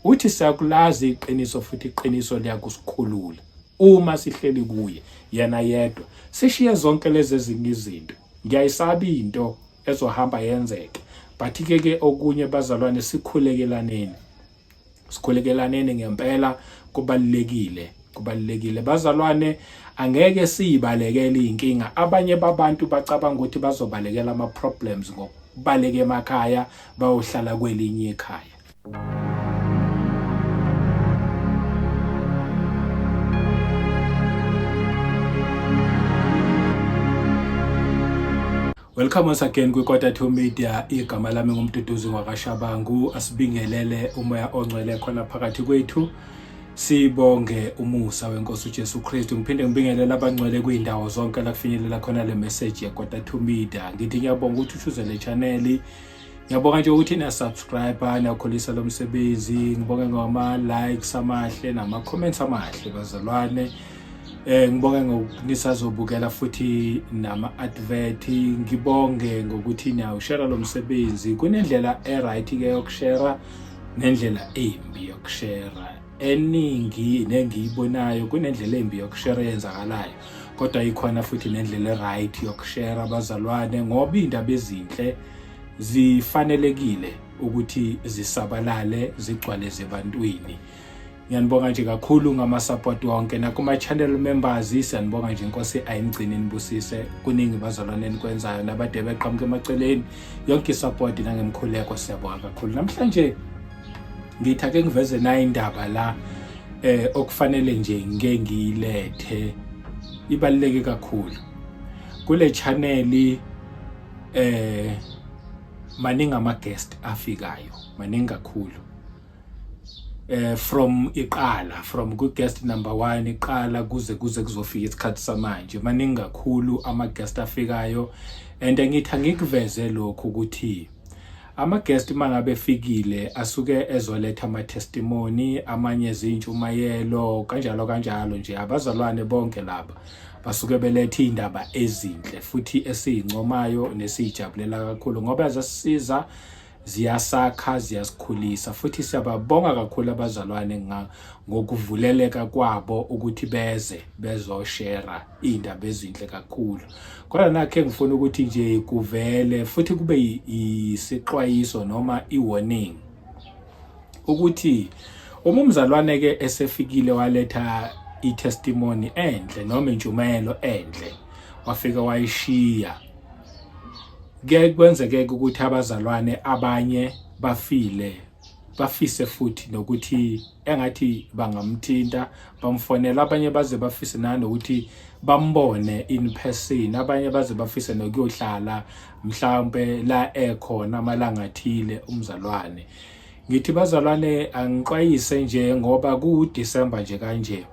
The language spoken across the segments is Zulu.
Uthi siyakulazi iqiniso futhi iqiniso liyakusikhulula uma sihleli kuye yena yedwa, sishiye zonke lezi ezinye izinto. Ngiyayisaba into ezohamba yenzeke, but ke ke okunye bazalwane sikhulekelaneni, sikhulekelaneni ngempela, kubalulekile, kubalulekile bazalwane. Angeke siyibalekele inkinga. Abanye babantu bacabanga ukuthi bazobalekela ama problems ngokubaleka emakhaya bayohlala kwelinye ikhaya. Welcome once again kwiKota 2 Media. Igama lami nguMduduzi ngwakaShabangu. Asibingelele umoya ongcwele khona phakathi kwethu. Sibonge umusa wenkosi uJesu Kristu. Ngiphinde ngibingelele abangcwele kuyindawo zonke la kufinyelela khona le message yeKota 2 Media. Ngithi ngiyabonga ukuthi uchuze le channel. Ngiyabonga nje ukuthi na subscribe niyakhulisa lo msebenzi. Ngibonge ngama likes amahle nama comments amahle bazalwane. Ngibonge ngokunisazobukela futhi nama advert. Ngibonge ngokuthi niyawushare lo msebenzi. Kunendlela e right ke yokushare nendlela embi yokushare. Eningi nengiyibonayo kunendlela embi yokushare eyenzakalayo, kodwa ikhona futhi nendlela e right yokushare abazalwane, ngoba indaba ezinhle zifanelekile ukuthi zisabalale zigcwale zebantwini. Ngiyanibonga nje kakhulu ngama support wonke nakuma channel members, siyanibonga nje. Inkosi ayinigcine nibusise. Kuningi bazalwane enikwenzayo nabade beqhamuka emaceleni, yonke isupport nangemkhuleko, siyabonga kakhulu. Namhlanje ngithi ake ngiveze na indaba la okufanele nje ngike ngiyilethe, ibaluleke kakhulu kule channel. Maningi ama guest afikayo, maningi kakhulu, from iqala, from ku guest number 1 iqala kuze kuzofika isikhathi samanje, maningi kakhulu ama guest afikayo. And ngithi angikuveze lokhu ukuthi ama guest mangabe efikile asuke ezoletha ama testimony, amanye izintshumayelo, kanjalo kanjalo nje. Abazalwane bonke laba basuke beletha indaba ezinhle futhi esiyincomayo nesiyijabulela kakhulu, ngoba zasisiza, ziyasakha, ziyasikhulisa. Futhi siyababonga kakhulu abazalwane ngokuvuleleka kwabo ukuthi beze bezoshare indaba ezinhle kakhulu. Kodwa nakhe ngifuna ukuthi nje kuvele futhi kube isixwayiso noma i-warning ukuthi uma umzalwane ke esefikile waletha i-testimony enhle noma intshumayelo enhle, wafika wayishiya, kuyaye kwenzeke ukuthi abazalwane abanye bafile bafise futhi nokuthi engathi bangamthinta, bamfonela, abanye baze bafise nanokuthi bambone in person, abanye baze bafise nokuyohlala mhlawumbe la ekhona amalanga athile umzalwane. Ngithi bazalwane angixwayise nje ngoba ku December nje kanje,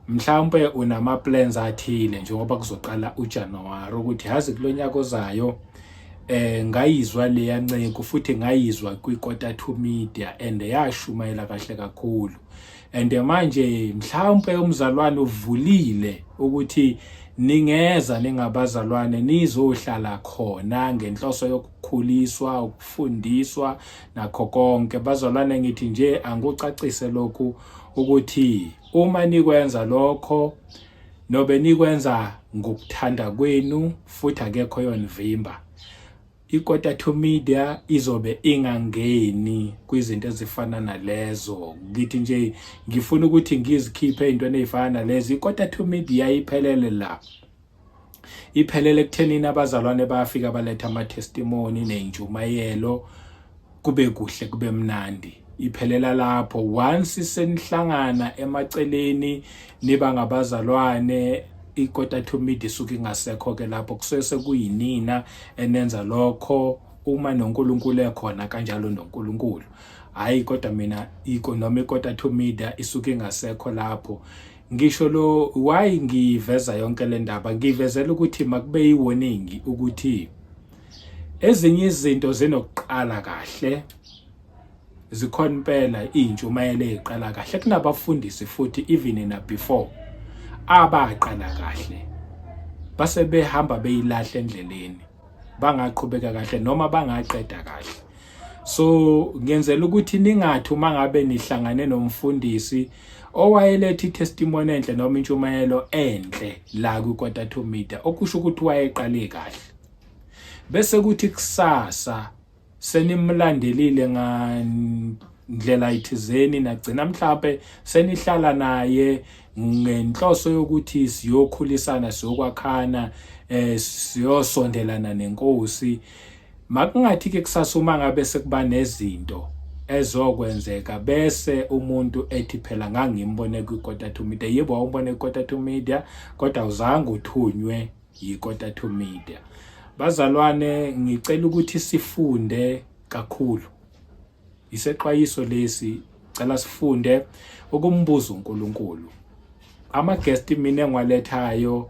mhlawumbe unama plans athile njengoba kuzoqala uJanuary, ukuthi yazi kulonyaka ozayo ngayizwa leya nceku futhi ngayizwa kwiKota 2 Media and yashumayela kahle kakhulu, and manje mhlawumbe umzalwane uvulile ukuthi ningeza ningabazalwane nizohlala khona ngenhloso yokukhuliswa, ukufundiswa nakho konke. Bazalwane, ngithi nje angikucacise lokhu ukuthi uma nikwenza lokho nobe nikwenza ngokuthanda kwenu, futhi akekho yonivimba, iKota 2 Media izobe ingangeni kwizinto ezifana nalezo. Ngithi nje ngifuna ukuthi ngizikhiphe ezintweni ezifana nalezo. iKota 2 Media iphelele la, iphelele ekuthenini abazalwane bayafika baletha ama testimony nentshumayelo, kube kuhle kube mnandi, iphelela lapho. Once senihlangana emaceleni niba ngabazalwane, iKota 2 Media isuke ingasekho ke lapho, kusuke sekuyinina enenza lokho uma noNkulunkulu ekhona kanjalo noNkulunkulu. Hayi, kodwa mina iko noma iKota 2 Media isuke ingasekho lapho. Ngisho lo why ngiveza yonke le ndaba, ngivezela ukuthi makube i-warning ukuthi ezinye izinto zinokuqala kahle, zikhona impela iy'ntshumayelo ey'qala kahle, kunabafundisi futhi even na before abaqala kahle base behamba beyilahla endleleni, bangaqhubeka kahle noma bangaqeda kahle. So ngenzela ukuthi ningathi uma ngabe nihlangane nomfundisi owayeletha i-testimony enhle noma intshumayelo enhle la kwi-Quarter to Media, okusho ukuthi wayeqale kahle, bese kuthi kusasa senimlandelile ngandlela ithizeni, nagcina mhlambe senihlala naye ngenhloso yokuthi siyokhulisana, siyokwakhana, siyosondelana nenkosi. Makungathi ke kusasa uma ngabe sekuba nezinto ezokwenzeka, bese umuntu ethi, "Phela ngangimbone kwi-Quarter to Media." Yebo, wawumbone kwi-Quarter to Media, kodwa awuzange uthunywe yi-Quarter to Media. Bazalwane, ngicela ukuthi sifunde kakhulu. Isexwayiso lesi, cela sifunde ukumbuza uNkulunkulu. Ama guest mina engiwalethayo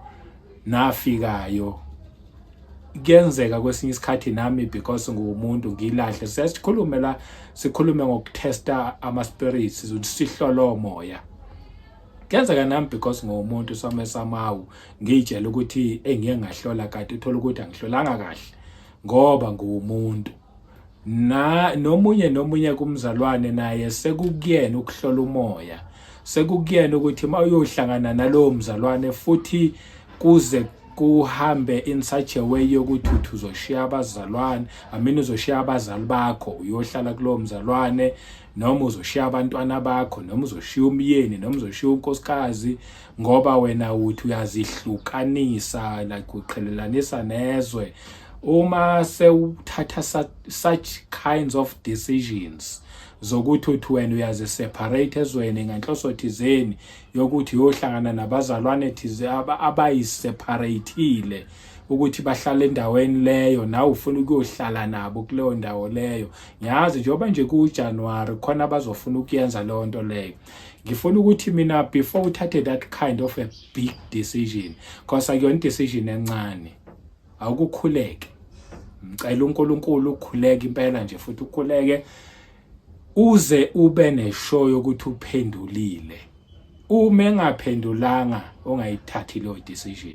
nafikayo, kuyenzeka kwesinye isikhathi nami, because ngumuntu, ngilahle. Siyasikhulume la, sikhulume ngokutesta ama spirits, ukuthi sihlolo moya. Kuyenzeka nami, because ngumuntu, some somehow ngiyitshela ukuthi engiye ngahlola, kade uthola ukuthi angihlolanga kahle ngoba ngumuntu. Na nomunye nomunye kumzalwane naye sekukuyena ukuhlola umoya, sekukuyena ukuthi uma uyohlangana nalowo mzalwane futhi kuze kuhambe in such a way yokuthi uthi uzoshiya abazalwane, I mean, uzoshiya abazali bakho uyohlala kulowo mzalwane, noma uzoshiya abantwana bakho, noma uzoshiya umyeni, noma uzoshiya unkosikazi, ngoba wena uthi uyazihlukanisa, like uqhelelanisa nezwe. Uma sewuthatha such kinds of decisions zokuthi uthi wena uyaziseparate ezweni ngenhloso thizeni yokuthi uyohlangana nabazalwane thize abayiseparatile ukuthi bahlale endaweni leyo, nawe ufuna ukuyohlala nabo kuleyo ndawo leyo, ngiyazi njengoba nje kuJanuary khona abazofuna ukuyenza leyo nto leyo. Ngifuna ukuthi mina, before uthathe that kind of a big decision, because akuyona decision encane, awukukhuleke, ngicela uNkulunkulu, ukhuleke impela nje futhi ukhuleke uze ube nesure yokuthi uphendulile. Uma engaphendulanga, ungayithathi leyo decision,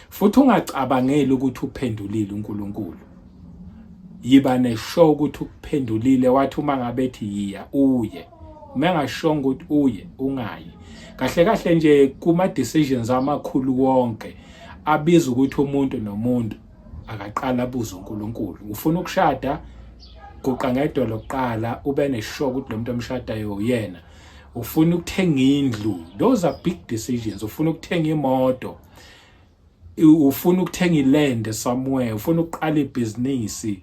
futhi ungacabangeli ukuthi uphendulile uNkulunkulu. Yiba nesure ukuthi ukuphendulile wathi uma ngabe ethi yiya, uye. Uma engashongo ukuthi uye, ungayi. Kahle kahle nje, kuma decisions amakhulu wonke abiza ukuthi umuntu nomuntu akaqala abuze uNkulunkulu. Ufuna ukushada, guqa ngedolo kuqala, ube nesure ukuthi lo muntu omshadayo uyena. Ufuna ukuthenga indlu, those are big decisions. Ufuna ukuthenga imoto, ufuna ukuthenga iland somewhere, ufuna ukuqala ibhizinisi,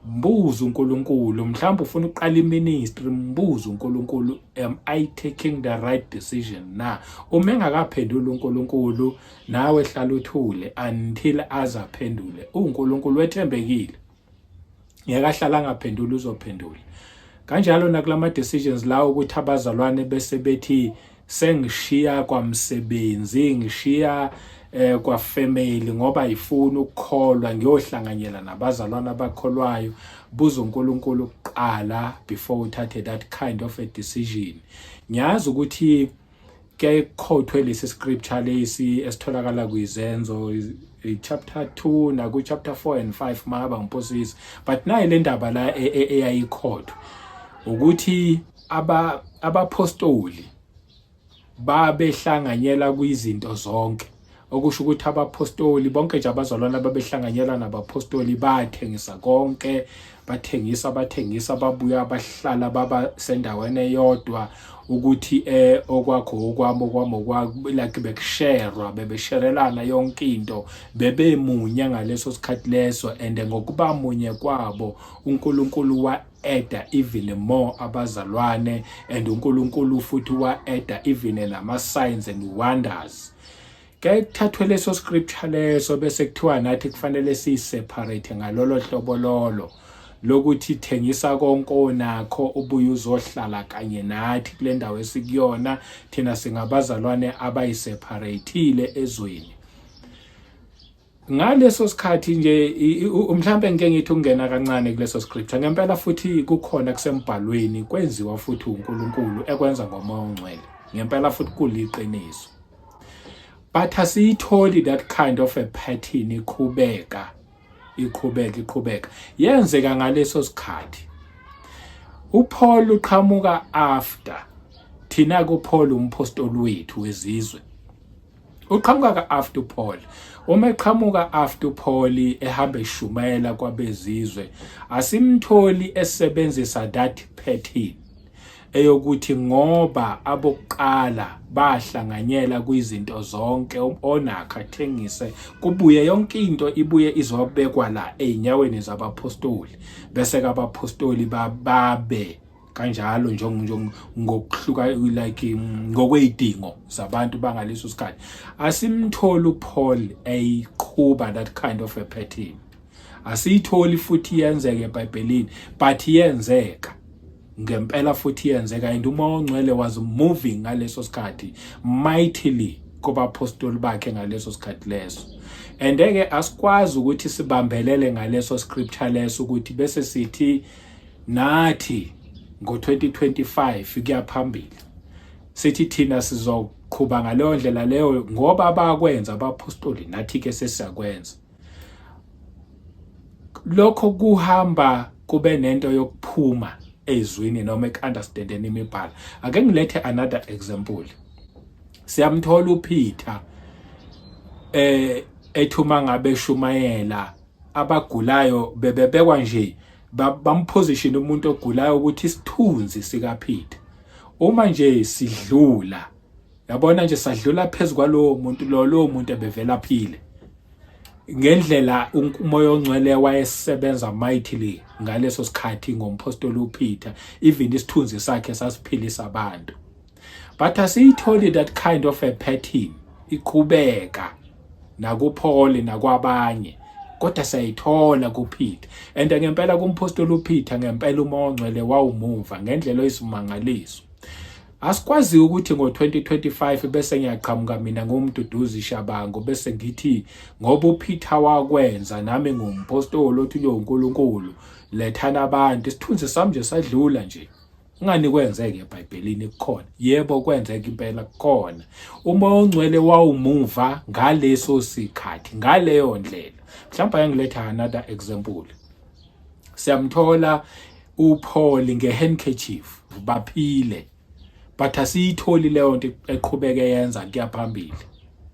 mbuza uNkulunkulu. Mhlawumbe ufuna ukuqala iministry, mbuza uNkulunkulu, "Am I taking the right decision na?" Uma engakaphenduli uNkulunkulu, nawe hlala uthule until azaphendule. UNkulunkulu wethembekile, ngeke ahlala angaphenduli, uzophendula. Kanjalo nakulama decisions lawo ukuthi abazalwane bese bethi sengishiya kwamsebenzi, ngishiya kwa family ngoba ifuna ukukholwa, ngiyohlanganyela nabazalwane abakholwayo, buza uNkulunkulu kuqala before uthathe that kind of a decision. Ngiyazi ukuthi ke quote lesi scripture lesi esitholakala kwiZenzo chapter 2 naku chapter 4 and 5, mangaba ngiphosisa, but nayi le ndaba la eyayikhothwa ukuthi aba abapostoli babehlanganyela kwizinto zonke, okusho ukuthi abapostoli bonke nje, abazalwane babehlanganyela nabapostoli, bathengisa konke, bathengisa, bathengisa, babuya bahlala baba sendaweni eyodwa, ukuthi okwakho okwami, okwami okwakho, like bekusherwa, bebesherelana yonke into, bebemunye ngaleso sikhathi leso. And ngokuba munye kwabo, uNkulunkulu wa adda even more abazalwane, and uNkulunkulu futhi wa adda even nama signs and wonders. Ke kuthathwe leso scripture leso, bese kuthiwa nathi kufanele siyiseparate ngalolo hlobo lolo lokuthi thengisa konke onakho, ubuye uzohlala kanye nathi kule ndawo esikuyona thina, singabazalwane abayiseparatile ezweni. Ngaleso sikhathi nje, mhlambe ngike ngithi ukungena kancane kuleso scripture. Ngempela futhi kukhona kusembhalweni, kwenziwa futhi uNkulunkulu ekwenza ngoMoya oNgcwele, ngempela futhi kuliqiniso, but asiyitholi that kind of a pattern iqhubeka, iqhubeka, iqhubeka. Yenzeka ngaleso sikhathi. UPaul uqhamuka after thina kuPaul, umpostoli wethu wezizwe. Uqhamuka ka-after uPaul. Uma eqhamuka after uPaul, ehamba eshumayela kwabezizwe, asimtholi esebenzisa that pattern eyokuthi ngoba abokuqala bahlanganyela kwizinto zonke, onakho athengise, kubuye yonke into ibuye izobekwa la ezinyaweni zabapostoli, bese kabapostoli bababe kanjalo ngokuhluka, like ngokwezidingo zabantu bangaleso sikhathi. Asimtholi uPaul eyiqhuba that kind of a pattern. Asiyitholi futhi yenzeke eBhayibhelini, but yenzeka ngempela futhi yenzeka, and uMoya oNgcwele was moving ngaleso sikhathi mightily kubapostoli bakhe ngaleso sikhathi leso. And ke asikwazi ukuthi sibambelele ngaleso scripture leso ukuthi bese sithi nathi ngo-2025 kuya phambili sithi thina sizoqhuba ngaleyo ndlela leyo, ngoba bakwenza abapostoli, nathi ke sesiyakwenza lokho. Kuhamba kube nento yokuphuma ezwini noma eku-understandeni imibhalo. Ake ngilethe another example. Siyamthola uPeter ethuma ngabe shumayela abagulayo, bebebekwa nje, bamposition umuntu ogulayo ukuthi isithunzi sikaPeter uma nje sidlula, yabona nje, sadlula phezulu kwalowo muntu, lo lowo muntu ebevela phile, ngendlela uMoya oNgcwele wayesebenza mightily ngaleso sikhathi ngompostoli uPeter. Even isithunzi sakhe sasiphilisa abantu, but asiyitholi that kind of a pattern iqhubeka nakuPaul nakwabanye, kodwa siyayithola kuPeter. And ngempela kumpostoli uPeter, ngempela uMoya oNgcwele wawumuva ngendlela oyisimangaliso. Asikwazi ukuthi ngo-2025 bese ngiyaqhamuka mina nguMduduzi Shabangu, bese ngithi ngoba uPeter wakwenza, nami ngumpostoli othunywe uNkulunkulu, lethana abantu, isithunzi sami nje sadlula nje. Ngani kwenzeke eBhayibhelini? Kukhona, yebo, kwenzeka impela, kukhona. Umoya oNgcwele wawumuva ngaleso sikhathi ngaleyo ndlela. Mhlawumbe ake ngiletha another example. Siyamthola uPaul ngehandkerchief baphile, but asiyitholi leyo nto eqhubeke yenza kuya phambili,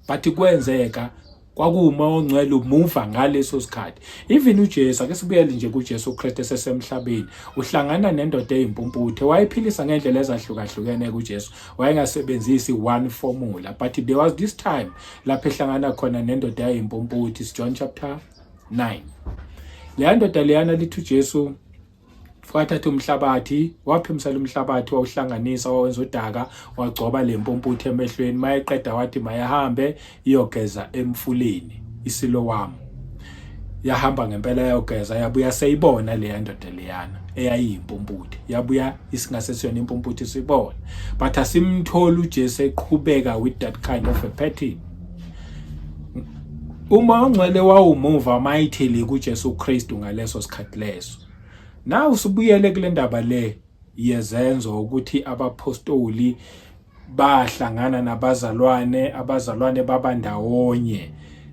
but kwenzeka, kwakuwumoya oNgcwele umuva ngaleso sikhathi. Even uJesu, ake sibuyele nje kuJesu Kristu esesemhlabeni, uhlangana nendoda eyimpumputhe, wayephilisa ngendlela ezahlukahlukene kuJesu, wayengasebenzisi one formula, but there was this time lapho ehlangana khona nendoda eyimpumputhe. John chapter 9. Leya ndoda leyana, lithi uJesu wathatha umhlabathi, waphimisela umhlabathi, wawuhlanganisa wawenza udaka, wagcoba le mpumputhe emehlweni. Mayeqeda wathi mayahambe iyogeza emfuleni iSilowamu. Yahamba ngempela yayogeza, yabuya seyibona leya ndoda leyana eyayiyimpumputhe, yabuya isingasesiyona impumputhe, sibona. But asimtholi uJesu eqhubeka with that kind of a pattern. Uma oNgcwele wawumuva mightily kuJesu Kristu ngaleso sikhathi leso. Now usubuyele kule ndaba le yezenzo, ukuthi abapostoli bahlangana nabazalwane, abazalwane baba ndawonye,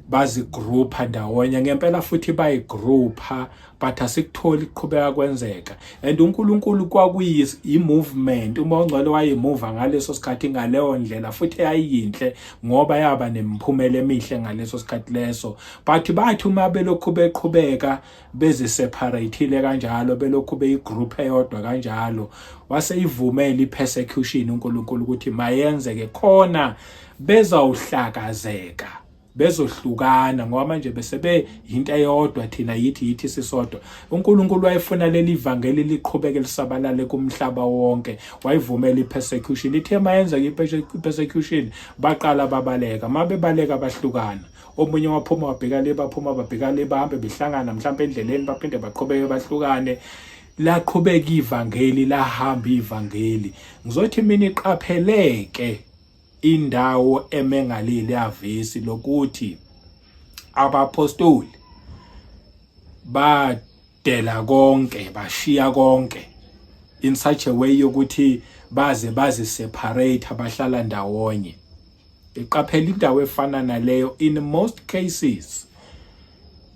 bazigroupa ndawonye ngempela futhi bayigroupa, but asikutholi kuqhubeka kwenzeka. And uNkulunkulu kwakuyi movement, uma oNgcwele wayimuva ngaleso sikhathi ngaleyo ndlela, futhi yayiyinhle ngoba yaba nemiphumela emihle ngaleso sikhathi leso. But bathi uma belokhu beqhubeka beziseparatile kanjalo, belokhu beyigroup eyodwa kanjalo, waseyivumela ipersecution uNkulunkulu ukuthi mayenzeke khona bezawuhlakazeka, bezohlukana, ngoba manje bese beyinto eyodwa, thina yithi yithi sisodwa. UNkulunkulu wayefuna leli vangeli liqhubeke lisabalale kumhlaba wonke, wayivumela ipersecution. Ithe mayenzeka ipersecution, baqala babaleka. Mabebaleka bahlukana, omunye waphuma wabheka le, baphuma babheka le, bahambe behlangana mhlawumbe endleleni, baphinde baqhubeke bahlukane. Laqhubeka ivangeli, lahamba ivangeli. Ngizothi mina iqapheleke indawo emengalile yavesi lokuthi abapostoli badela konke, bashiya konke in such a way yokuthi baze bazi separate, abahlala ndawonye. Iqaphela indawo efana naleyo. In most cases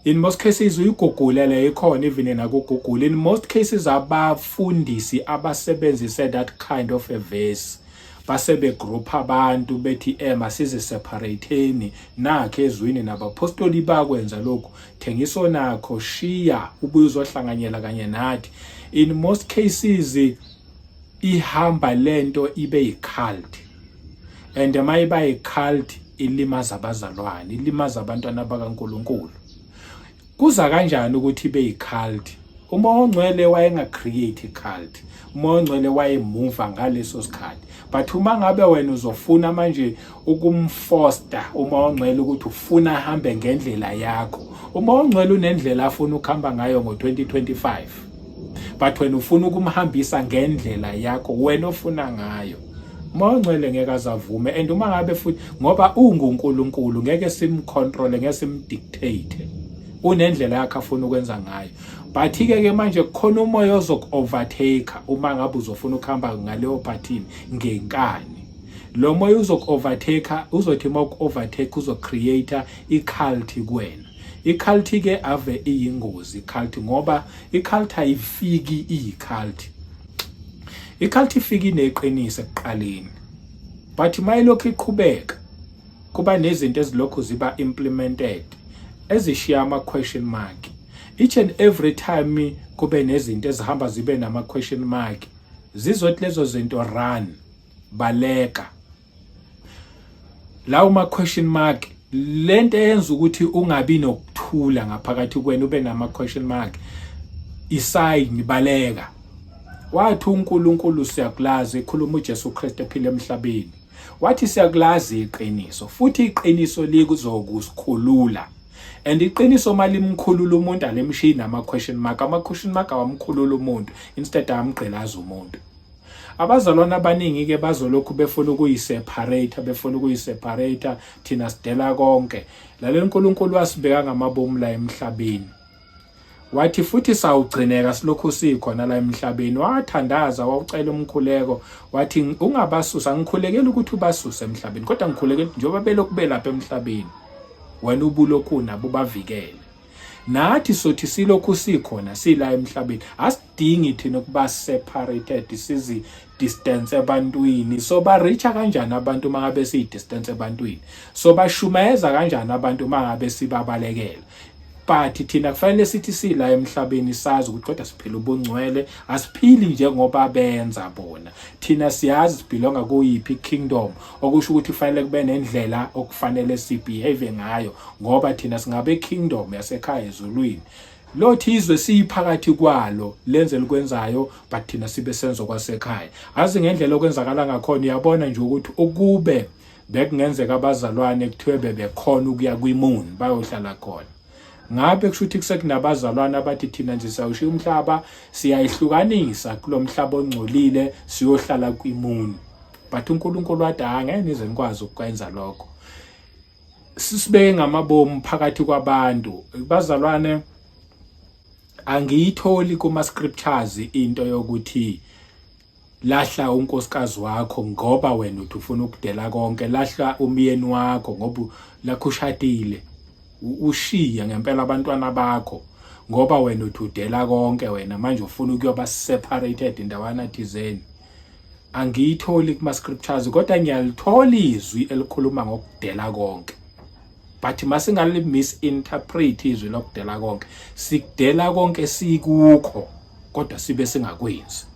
In most cases uyigugule le, ikhona even naku-Google. In most cases abafundisi abasebenzise that kind of a verse base begroup abantu bethi masize separateni nakhe ezwini, nabapostoli bakwenza lokhu, thengiso nakho, shiya ubuye uzohlanganyela kanye nathi. In most cases ihamba lento ibe yi-cult, and mayiba yi-cult ilimaza abazalwane, ilimaza abantwana bakaNkuluNkulu. Kuza kanjani ukuthi ibe yi-cult? Umoya Ongcwele wayenga-create i-cult, uMoya Ongcwele wayemuva ngaleso sikhathi. But uma ngabe wena uzofuna manje ukumfoster uMoya Ongcwele ukuthi ufuna ahambe ngendlela yakho, uMoya Ongcwele unendlela afuna ukuhamba ngayo ngo-2025, but wena ufuna ukumhambisa ngendlela yakho wena ofuna ngayo, Moya Ongcwele ngeke azavume. And uma ngabe futhi, ngoba unguNkulunkulu, ngeke simcontrol, ngeke simdictate, unendlela yakhe afuna ukwenza ngayo. But ke ke manje kukhona umoya ozoku-overtake uma ngabe uzofuna ukuhamba ngaleyo pattern ngenkani. Lo moya uzoku-overtake, uzothi uma uku-overtake uzocreate i-cult kuwena. I-cult ke ave iyingozi i-cult, ngoba i-cult ayifiki iyi-cult, i-cult ifika ineqiniso ekuqaleni, but mayilokhu iqhubeka kuba nezinto ezilokhu ziba implemented ezishiya ama question mark. Each and every time kube nezinto ezihamba zibe nama question mark, zizothi lezo zinto run, baleka lawo ma question mark. Lento eyenza ukuthi ungabi nokuthula ngaphakathi kwena, ube nama question mark, isign, baleka. Wathi uNkulunkulu siyakulazi, ekhuluma uJesu Kristu ephila emhlabeni, wathi siyakulazi iqiniso, futhi iqiniso likuzokusikhulula. And iqiniso malimkhulula umuntu alemshiyi nama question mark. Ama question mark awamkhulula umuntu, instead amgqilaza umuntu. Abazalwane abaningi ke bazolokhu befuna ukuyiseparate, befuna ukuyiseparate, thina sidela konke. Lalela, uNkulunkulu wasibeka ngamabomu la emhlabeni, wathi futhi sawugcineka silokhu sikhona la emhlabeni. Wathandaza, wawucela umkhuleko, wathi ungabasusa, ngikhulekela ukuthi ubasuse emhlabeni, kodwa ngikhulekela njengoba belokhu belapha emhlabeni, wena ubulokhu nabo bavikele. Nathi sothi silokhu sikhona sila emhlabeni, asidingi thina ukuba separated, sizi distance ebantwini. So ba reacha kanjani abantu mangabe siyi distance ebantwini? So bashumayeza kanjani abantu mangabe sibabalekela? But thina kufanele sithi sila emhlabeni sazi ukuthi kodwa siphila ubungcwele, asiphili njengoba benza bona. Thina siyazi sibelonga kuyiphi kingdom, okusho ukuthi kufanele kube nendlela okufanele sibehave ngayo, ngoba thina singabe kingdom yasekhaya ezulwini. Lothi izwe siyiphakathi kwalo lenze likwenzayo, but thina sibe senzo kwasekhaya. Azi ngendlela okwenzakala ngakhona, uyabona nje ukuthi ukube bekungenzeka abazalwane kuthiwe bebekhona ukuya kwi-moon bayohlala khona, ngabe kusho ukuthi kusekunabazalwane abathi thina nje siyawushiya umhlaba, siyayihlukanisa kulomhlaba ongcolile, siyohlala kwi-moon. But uNkulunkulu wathi angeke nize nikwazi ukwenza lokho. Sisibeke ngamabomu phakathi kwabantu. Bazalwane, angiyitholi kuma scriptures into yokuthi lahla unkosikazi wakho ngoba wena uthi ufuna ukudela konke, lahla umyeni wakho ngoba lakho ushadile, ushiya ngempela abantwana bakho ngoba wena uthi udela konke, wena manje ufuna ukuyoba separated indawana thizeni. Angiyitholi kuma scriptures, kodwa ngiyalithola izwi elikhuluma ngokudela konke. But masingali misinterpret izwi lokudela konke. Sikudela konke sikukho, kodwa sibe singakwenzi.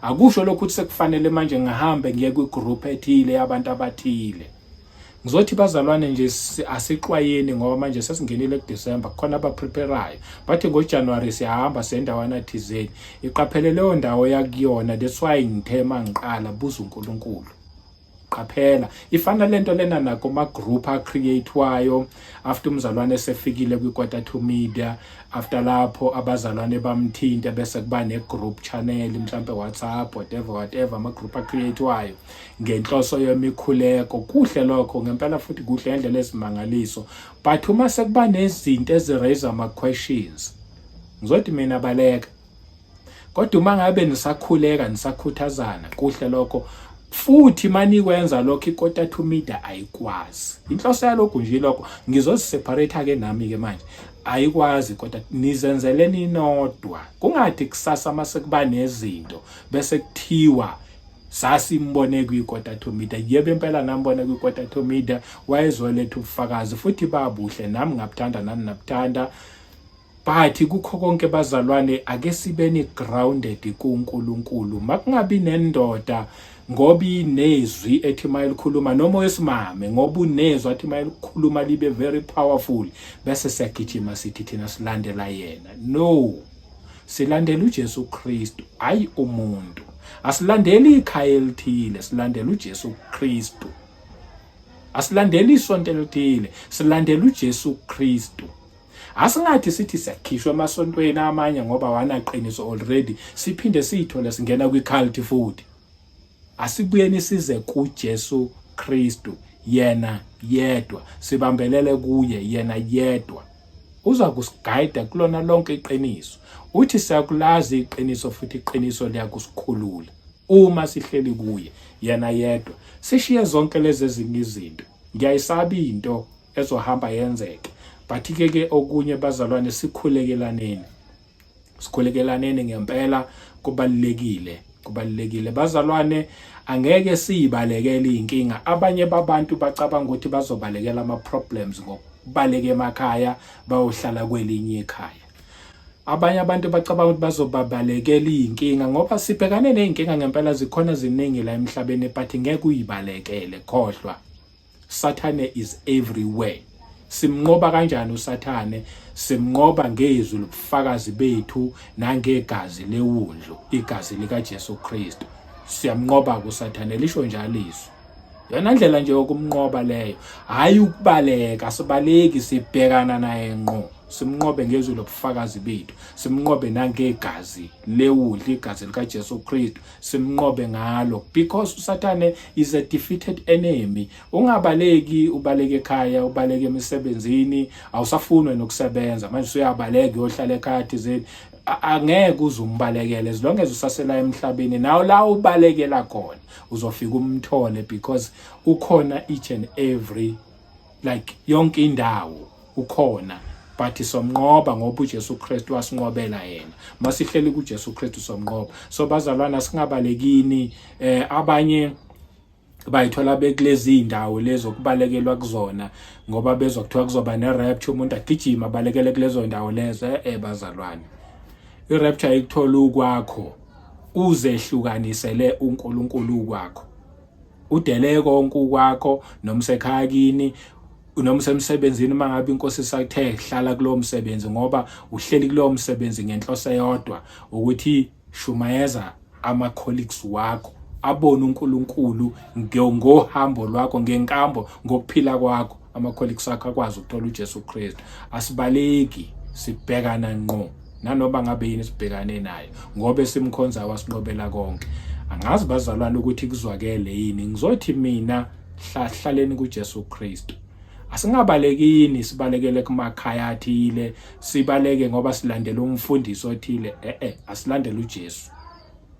Akusho lokhu ukuthi sekufanele manje ngihambe ngiye kwigroup ethile yabantu abathile. Ngizothi bazalwane nje asixwayeni, ngoba manje sesingenile kuDecember, kukhona abapreparayo bathi ngoJanuary siyahamba sendawana thizeni. Iqaphele leyo ndawo yakuyona. That's why ngithe mangiqala, buza uNkulunkulu, qaphela. Ifana lento lena nako ma group acreatewayo after umzalwane esefikile kwi-Quarter to Media, after lapho abazalwane bamthinte, bese kuba ne group channel, mhlambe WhatsApp, whatever whatever, ama group acreatewayo ngenhloso yemikhuleko. Kuhle lokho ngempela, futhi kuhle ngendlela esimangaliso, but uma sekuba nezinto ezi-raise ama questions, ngizothi mina baleka. Kodwa uma ngabe nisakhuleka, nisakhuthazana, kuhle lokho. Futhi manikwenza lokho, iKota to Media ayikwazi. Inhloso yalokhu nje lokho, ngizoziseparate ke nami ke manje. Ayikwazi kodwa nizenzeleni nodwa. Kungathi kusasa mase kuba nezinto bese kuthiwa sasimbone kwi-Quarter Media. Yebo, impela nambona kwi-Quarter Media, wayezoletha ubufakazi futhi babuhle, nami ngabuthanda, nani nabuthanda. But kukho konke, bazalwane, ake sibeni grounded kuNkulunkulu. Makungabi nendoda ngoba inezwi ethi mayilikhuluma, noma owesimame ngoba unezwi athi mayilikhuluma libe very powerful, bese siyagijima sithi thina silandela yena. No, silandela uJesu Kristu, hayi umuntu. Asilandeli ikhaya elithile, silandela uJesu Kristu. Asilandeli isonto elithile, silandela uJesu Kristu. Asingathi sithi siyakhishwa emasontweni amanye ngoba wanaqiniso already, siphinde siyithole singena kwi-cult futhi. Asibuyeni size kuJesu Kristu, yena yedwa, sibambelele kuye yena yedwa. Uza kusigayida kulona lonke iqiniso. Uthi siyakulazi iqiniso futhi iqiniso liyakusikhulula uma sihleli kuye yena yedwa, sishiye zonke lezi ezinye izinto. Ngiyayisaba into ezohamba yenzeke, but ke ke okunye, bazalwane, sikhulekelaneni, sikhulekelaneni ngempela. Kubalulekile, kubalulekile, bazalwane. Angeke siyibalekele inkinga. Abanye babantu bacabanga ukuthi bazobalekela ama problems ngokubaleka emakhaya bayohlala kwelinye ikhaya. Abanye abantu bacabanga ukuthi bazobabalekela iy'nkinga, ngoba sibhekane ney'nkinga ngempela, zikhona ziningi la emhlabeni, but ngeke uyibalekele, khohlwa. Sathane is everywhere. Simnqoba kanjani uSathane? Simnqoba ngezwi lobufakazi bethu nangegazi lewundlu, igazi likaJesu Kristu. Siyamnqoba kuSathane, lisho njalo izwi. Yona ndlela nje yokumnqoba leyo, hayi ukubaleka. Sibaleki, sibhekana naye ngqo, simnqobe ngezwi lobufakazi bethu, simnqobe nangegazi lewundlu, igazi likaJesu Kristu, simnqobe ngalo, because uSathane is a defeated enemy. Ungabaleki, ubaleke ekhaya, ubaleke emisebenzini, awusafunwe nokusebenza manje, usuyabaleka uyohlala ekhaya thizeni. Angeke uze umbalekele as long as usasela emhlabeni. Nawe la ubalekela khona uzofika umthole, because ukhona each and every, like, yonke indawo ukhona. But somnqoba ngoba uJesu Kristu wasinqobela yena. Masihleli kuJesu Kristu somnqoba. So bazalwana, singabalekini. Abanye bayithola bekulezi indawo lezo kubalekelwa kuzona ngoba bezwa kuthiwa kuzoba ne-rapture, umuntu agijima abalekele kulezo ndawo lezo. Bazalwane, i-rapture ikuthola ukwakho, uzehlukanisele uNkulunkulu kwakho, udele konke ukwakho, noma usekhaya kini, noma usemsebenzini. Uma ngabe inkosi isathe hlala kulowo msebenzi, ngoba uhleli kulowo msebenzi ngenhloso eyodwa, ukuthi shumayeza ama-colleagues wakho abone uNkulunkulu ngohambo lwakho, ngenkambo, ngokuphila kwakho, ama-colleagues akho akwazi ukuthola uJesu Kristu. Asibaleki, sibhekana ngqo nanoma ngabe yini sibhekane nayo, ngoba esimkhonza wasinqobela konke. Angazi, bazalwane, ukuthi kuzwakele yini. Ngizothi mina, hlaleni kuJesu Kristu. Asingabalekini sibalekele kumakhaya athile, sibaleke ngoba silandela umfundisi othile. Asilandele uJesu.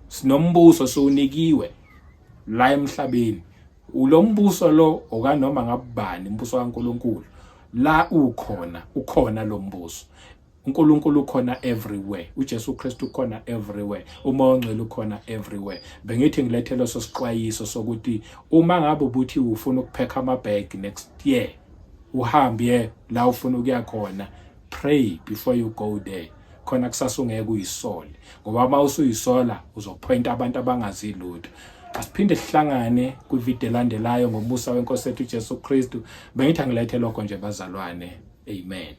Sinombuso siwunikiwe la emhlabeni. Ulo mbuso lo okanoma ngabani, umbuso kaNkuluNkulu la ukhona, ukhona lo mbuso. uNkulunkulu ukhona everywhere, uJesu Kristu ukhona everywhere, uMoya oNgcwele ukhona everywhere. Bengithi ngilethe leso sixwayiso sokuthi uma ngabe ubuthi ufuna ukuphekha ama-bag next year, uhambe la ufuna ukuya khona, pray before you go there, khona kusasa ungeke uyisole, ngoba uma usuyisola uzopointa abantu abangazi lutho. Asiphinde sihlangane kwividiyo elandelayo ngomusa wenkosi yethu uJesu Kristu. Bengithi angilethe lokho nje, bazalwane. Amen.